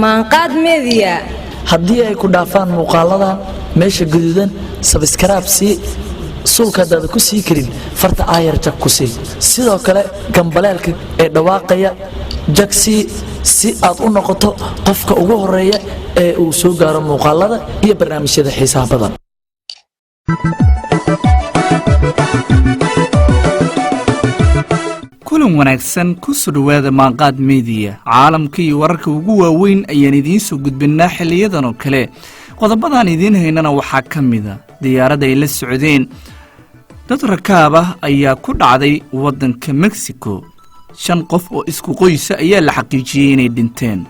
Maanqaad Media. Haddii ay ku dhaafaan muuqaaladan, meesha guduudan subscribe sii, suulka haddaada ku sii karin, farta aayar jag ku sii. Sidoo kale gambaleelka ee dhawaaqaya jag sii, si aad u noqoto qofka ugu horeeya ee uu soo gaaro muuqaalada iyo barnaamijyada xiisaha badan. Kulan wanaagsan, ku soo dhowaada Maanqaad Media. Caalamka iyo wararka ugu waaweyn ayaan idiin soo gudbinnaa xiliyadan oo kale. Qodobadaan idiin haynana waxaa ka mida: diyaarad ay la socdeen dad rakaab ah ayaa ku dhacday waddanka Mexico. Shan qof oo isku qoysa ayaa la xaqiijiyey inay dhinteen.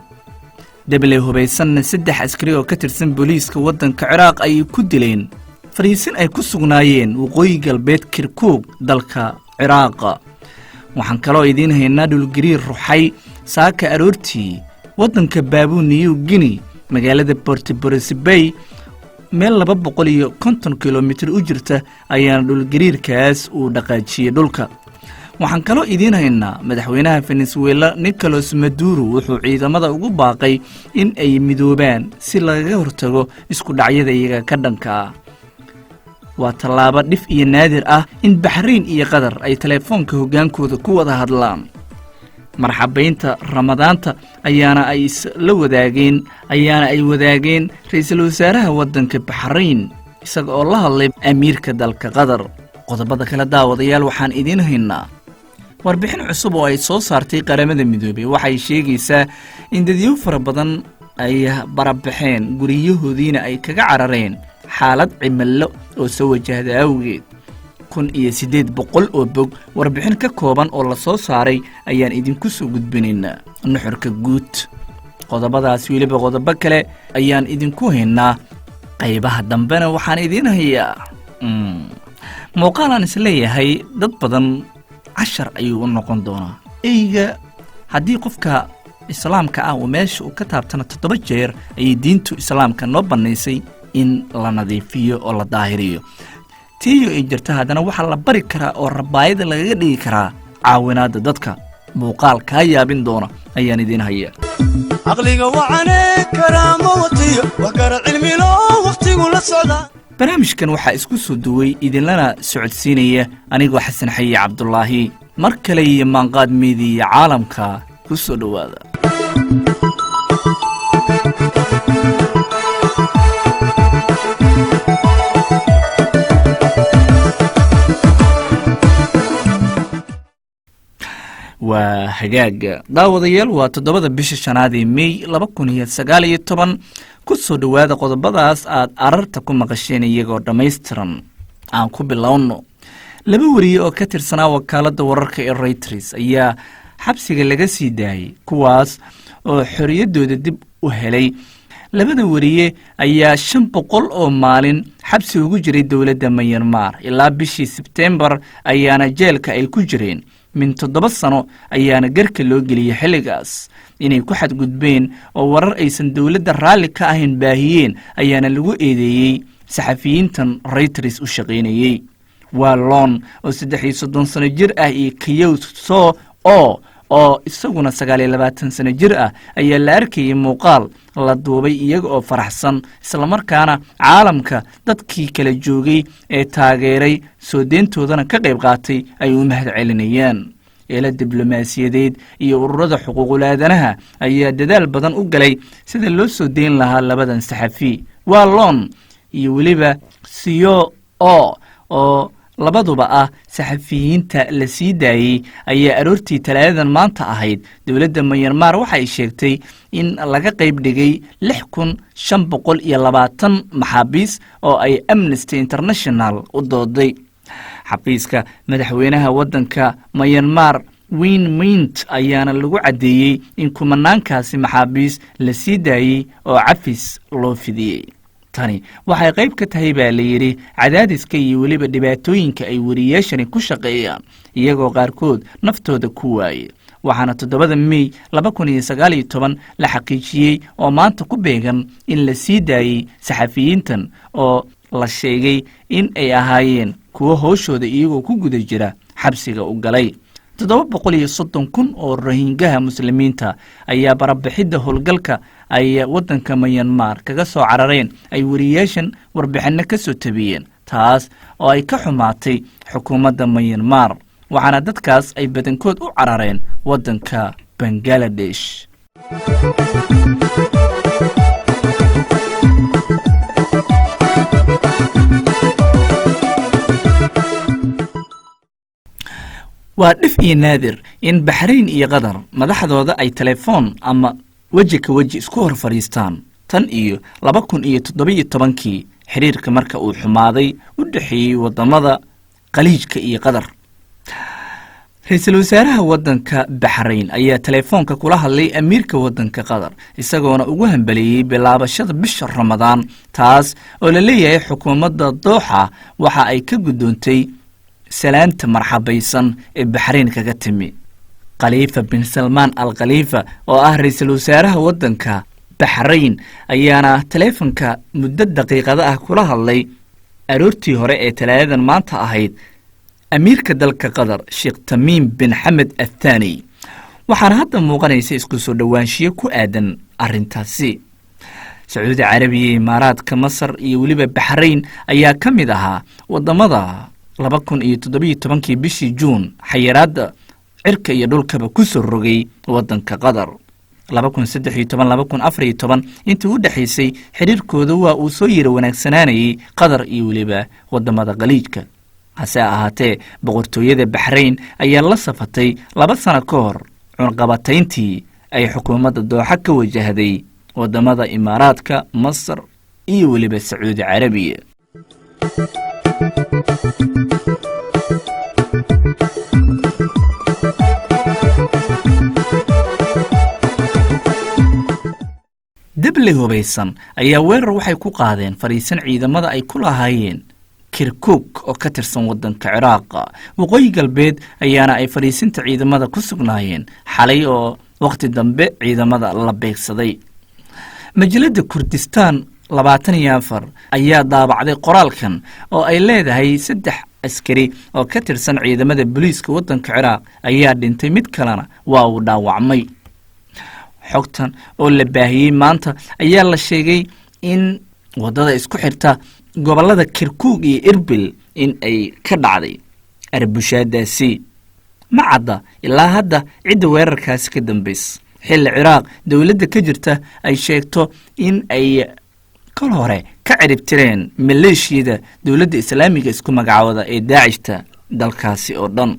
Dabley hubaysanna saddex askari oo ka tirsan booliiska waddanka Ciraaq ayay ku dileen fariisin ay ku sugnaayeen waqooyi galbeed Kirkuug, dalka Ciraaqa. Waxaan kaloo idiin haynaa dhulgariir ruxay saaka aroortii waddanka Papua New Guinea, magaalada Port Moresby, meel 250 kilomitir u jirta ayaana dhulgariirkaas uu dhaqaajiyey dhulka. Waxaan kaloo idiin haynaa madaxweynaha Venezuela Nicolas Maduro wuxuu ciidamada ugu baaqay in ay midoobaan si lagaga hortago isku dhacyada iyaga ka dhanka ah. Waa tallaabo dhif iyo naadir ah in Baxrayn iyo Qatar ay teleefoonka hoggaankooda ku wada hadlaan. Marxabaynta Ramadaanta ayaana ay isla wadaageen, ayaana ay wadaageen ra-iisul wasaaraha waddanka Baxrayn isaga oo la hadlay amiirka dalka Qatar. Qodobada kale, daawadayaal, waxaan idiin haynaa warbixin cusub oo ay soo saartay Qaramada Midoobey. Waxay sheegaysaa in dadyo fara badan ay barabaxeen, guryahoodiina ay kaga carareen xaalad cimilo oo soo wajahda awgeed. 1800 oo bog warbixin ka kooban oo la soo saaray ayaan idinku soo gudbinaynaa nuxurka guud. Qodobadaas, weliba qodobo kale ayaan idinku haynaa. Qaybaha dambena waxaan idiin hayaa muuqaal aan isleeyahay dad badan cashar ayuu u noqon doonaa. Eyga haddii qofka islaamka ah uu meesha uu ka taabtana, 7 jeer ayay diintu islaamka noo bannaysay in la nadiifiyo oo la daahiriyo. Tiiyo ay jirta, haddana waxaa la bari karaa oo rabaayada lagaga dhigi karaa caawinaadda dadka. Muuqaal kaa yaabin doona ayaan idiin hayaa. Caqliga wacane karaamo watiyo wax gara cilmilo wakhtigu la socda. Barnaamijkan waxaa isku soo duway, idinlana socodsiinaya anigoo Xasan Xayi Cabdulaahi. Mar kale iyo Maanqaad Media caalamka ku soo dhowaada. Waa hagaaga, daawadayaal, waa 7da bisha shanaad ee Mey 2019. Ku soo dhowaada qodobadaas aad ararta ku maqasheen iyagoo dhammaystiran. Aan ku bilowno: laba weriye oo ka tirsanaa wakaaladda wararka ee Reuters ayaa xabsiga laga sii daayey, kuwaas oo xorriyaddooda dib u helay. Labada weriye ayaa 500 oo maalin xabsi ugu jiray dowladda Myanmar. Ilaa bishii Sebtembar ayaana jeelka ay ku jireen. Min 7 sano ayaana garka loo geliyey xilligaas. Inay ku xadgudbeen oo warar aysan dowladda raalli ka ahayn baahiyeen ayaana lagu eedeeyey saxafiyiintan Reuters u shaqaynayey. Waa Lon oo 33 sano jir ah iyo Kyaw Soe Oo oo isaguna 29 sano jir ah ayaa la arkayay muuqaal la duubay iyaga oo faraxsan, islamarkaana caalamka dadkii kala joogay ee taageeray soo deyntoodana ka qayb qaatay ay u mahad celinayaan. Eela diblomaasiyadeed iyo ururada xuquuqul aadanaha ayaa dadaal badan u galay sida loo soo deyn lahaa labadan saxafi. Waa Lon iyo weliba Soe Oo oo labaduba ah saxafiyiinta la sii daayey ayaa aroortii Talaadadan maanta ahayd dowladda Myanmar waxay sheegtay in laga qayb dhigay 6520 maxaabiis oo ay Amnesty International u dooday. Xafiiska madaxweynaha waddanka Myanmar, Win Myint, ayaana lagu caddeeyey in kumanaankaasi maxaabiis la sii daayey oo cafis loo fidiyey. Tani waxay qayb ka tahay, baa la yidhi, cadaadiska iyo weliba dhibaatooyinka ay weriyaashani ku shaqeeyaan, iyagoo qaarkood naftooda ku waayey. Waxaana 7da Mey 2019 la xaqiijiyey oo maanta ku beegan in la sii daayey saxafiyiintan oo la sheegay in ay ahaayeen kuwo howshooda iyagoo ku guda jira xabsiga u galay. 730,000 oo Rohingaha Muslimiinta ayaa barabixidda howlgalka ay waddanka Mayanmar kaga soo carareen ay wariyaashan warbixinno ka soo tabiyeen, taas oo ay ka xumaatay xukuumadda Mayanmar, waxaana dadkaas ay badankood u carareen waddanka Bangaladesh. Waa dhif iyo naadir in Baxrayn iyo Qatar madaxdooda ay telefoon ama weji ka weji isku hor fadhiistaan tan iyo 2017-kii, xiriirka marka uu xumaaday u dhexeeyey waddamada Khaliijka iyo Qatar. Ra-iisul wasaaraha waddanka Baxrayn ayaa telefoonka kula hadlay amiirka waddanka Qatar, isagoona ugu hambaleeyey bilaabashada bisha Ramadaan, taas oo la leeyahay xukuumadda Dooxa waxa ay ka guddoontay salaanta marxabaysan ee Baxrayn kaga timi. Khaliifa bin Salmaan Al Khaliifa oo ah ra-iisul wasaaraha waddanka Baxrayn ayaana teleefonka muddo daqiiqada ah kula hadlay aroortii hore ee Talaadadan maanta ahayd amiirka dalka Qatar, Sheekh Tamiim bin Xamed Athani, waxaana hadda muuqanaysa isku soo dhowaanshiyo ku aadan arrintaasi. Sacuudi Carabiya, Imaaraadka, Masar iyo weliba Baxrayn ayaa ka mid ahaa waddamada 2017-kii bishii Juun xayiraadda cirka iyo dhulkaba ku soo rogay waddanka Qatar. 2013, 2014 intii u dhexaysay xiriirkooda waa uu soo yara wanaagsanaanayay Qatar iyo weliba waddamada Khaliijka. Hase ahaatee, boqortooyada Baxrayn ayaa la safatay 2 sano ka hor cunqabatayntii ay xukuumadda Dooxa ka wajahday waddamada Imaaraadka, Masar iyo weliba Sacuudi Carabiya. Debli hubaysan ayaa weerar waxay ku qaadeen fadhiisan ciidamada ay ku lahaayeen Kirkuk oo ka tirsan waddanka Ciraaq. Waqooyi galbeed ayaana ay fadhiisinta ciidamada ku sugnaayeen xalay oo wakhti dambe ciidamada la beegsaday. Majalada Kurdistaan 24 ayaa daabacday qoraalkan oo ay leedahay saddex askari oo ka tirsan ciidamada booliiska waddanka Ciraaq ayaa dhintay, mid kalena waa uu dhaawacmay. Xogtan oo la baahiyey maanta ayaa la sheegay in waddada isku xirta gobollada Kirkuug iyo Erbil in ay ka dhacday arbushaadaasi. Ma cadda ilaa hadda cidda weerarkaasi ka dambaysa, xilli Ciraaq dowladda ka jirta ay sheegto in ay kol hore ka ciribtireen maleeshiyada Dowladda Islaamiga isku magacaawada ee Daacishta dalkaasi oo dhan.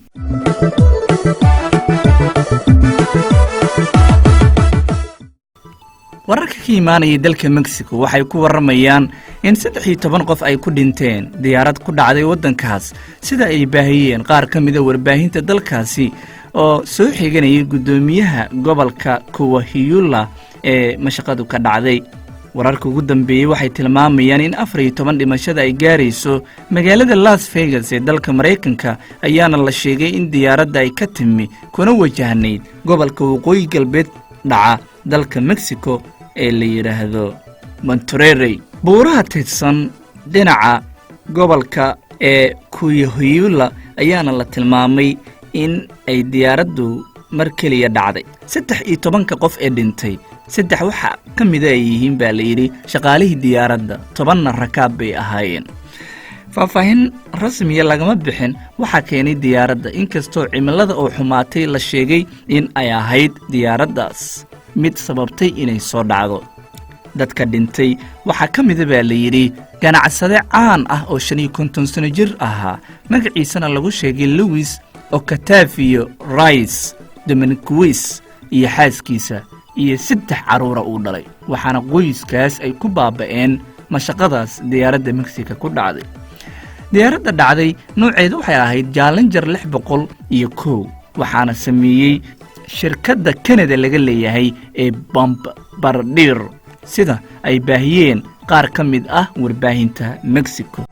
Wararka ka imaanaya dalka Mexico waxay ku warramayaan in 13 qof ay ku dhinteen diyaarad ku dhacday waddankaas, sida ay baahiyeen qaar ka mida warbaahinta dalkaasi oo soo xiganayay guddoomiyaha gobolka Coahuila ee mashaqadu ka dhacday. Wararka ugu dambeeyey waxay tilmaamayaan in 14 dhimashada ay gaarayso. Magaalada Las Vegas ee dalka Maraykanka ayaana la sheegay in diyaaradda ay ka timi kuna wajahnayd gobolka waqooyi galbeed dhaca dalka Mexico ee la yidhaahdo Monterrey. Buuraha tirsan dhinaca gobolka ee Coahuila ayaana la tilmaamay in ay diyaaraddu mar keliya dhacday. 13-ka qof ee dhintay, saddex waxa ka mida ay yihiin baa la yidhi shaqaalihii diyaaradda, 10-na rakaab bay ahaayeen. Faahfaahin rasmiya lagama bixin waxaa keenay diyaaradda, inkastoo cimilada oo xumaatay la sheegay in ay ahayd diyaaraddaas mid sababtay inay soo dhacdo. Dadka dhintay waxaa ka mida baa la yidhi ganacsade caan ah oo 55 sano jir ahaa, magaciisana lagu sheegay Louis Octavio Rice Dominiquis, iyo xaaskiisa iyo saddex carruura uu dhalay, waxaana qoyskaas ay ku baaba'een mashaqadaas diyaaradda Mexica ku dhacday. Diyaaradda dhacday nooceedu waxay ahayd Challenger 601, waxaana sameeyey shirkadda Kanada laga leeyahay ee Bombardier, sida ay baahiyeen qaar ka mid ah warbaahinta Mexico.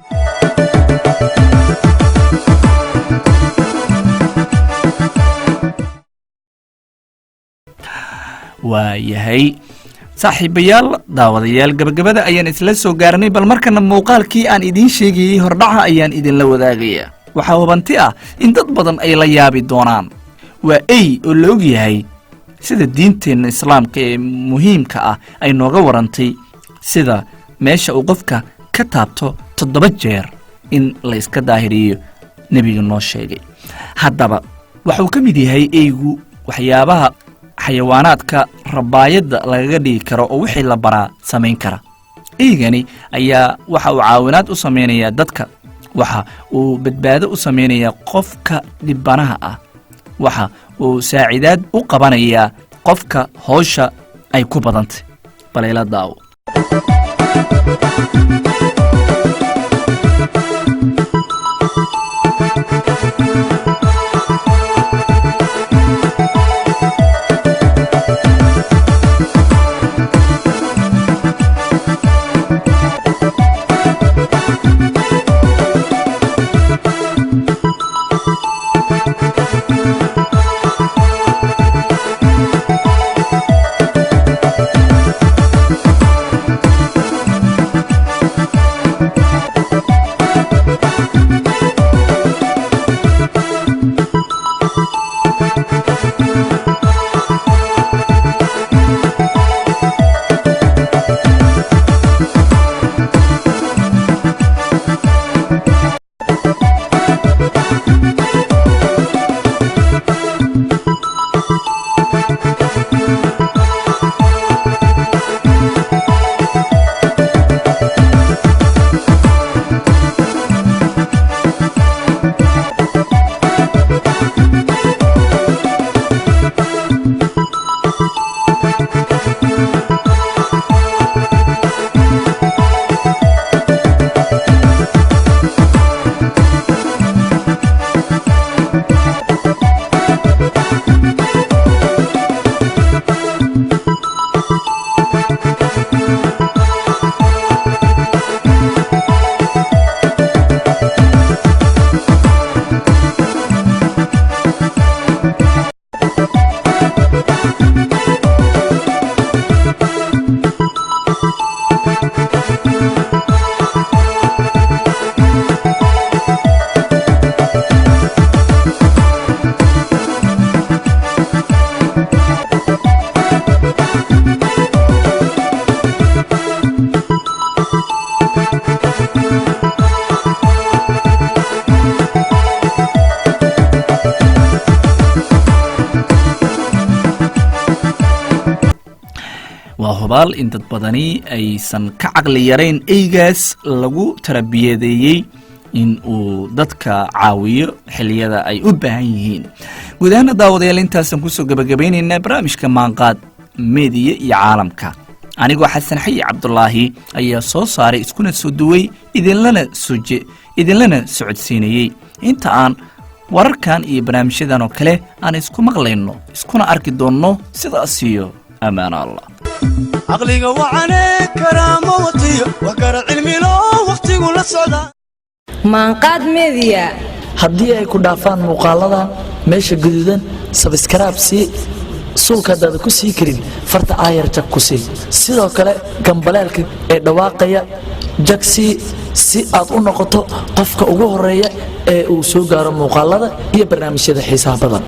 Waayahay, saaxiibayaal, daawadayaal, gabagabada ayaan isla soo gaarnay. Bal markana muuqaalkii aan idiin sheegayey hordhaca ayaan idinla wadaagaya. Waxaa hubanti ah in dad badan ay la yaabi doonaan. Waa ey oo la og yahay sida diinteenna Islaamka ee muhiimka ah ay nooga warantay, sida meesha uu qofka ka taabto 7 jeer in la iska daahiriyo Nebiga noo sheegay. Haddaba waxuu ka mid yahay eygu waxyaabaha xayawaanaadka rabaayadda lagaga dhigi karo oo wixii la baraa samayn kara. Eygani ayaa waxa uu caawinaad u samaynayaa dadka, waxa uu badbaado u samaynayaa qofka dhibanaha ah, waxa uu saacidaad u qabanayaa qofka howsha ay ku badantay. Balayla daawo. Waa hubaal in dad badani aysan ka caqli yarayn eygaas lagu tarabiyadeeyey in uu dadka caawiyo xilliyada ay u baahan yihiin. Guud ahaana, daawadayaal, intaasaan kusoo gebagabaynaynaa barnaamijka Maanqaad Meediya iyo Caalamka. Anigoo Xasan Xayi Cabdulaahi ayaa soo saaray, iskuna soo duway, idinlana socodsiinayey. Inta aan wararkan iyo barnaamijyadan oo kale aan isku maqlayno, iskuna arki doonno, sidaas iyo ammaan Allah. Caqliga wacane, karaamo watiyo, wax kara cilmilo, wakhtigu la socda. Maanqaad Media. Haddii ay ku dhaafaan muuqaaladan, meesha guduudan subscribe sii, suulka haddaada ku sii karin farta aayar jag ku sii. Sidoo kale gambaleelka ee dhawaaqaya jag sii, si aad u noqoto qofka ugu horeeya ee uu soo gaaro muuqaalada iyo barnaamijyada xiisaha badan.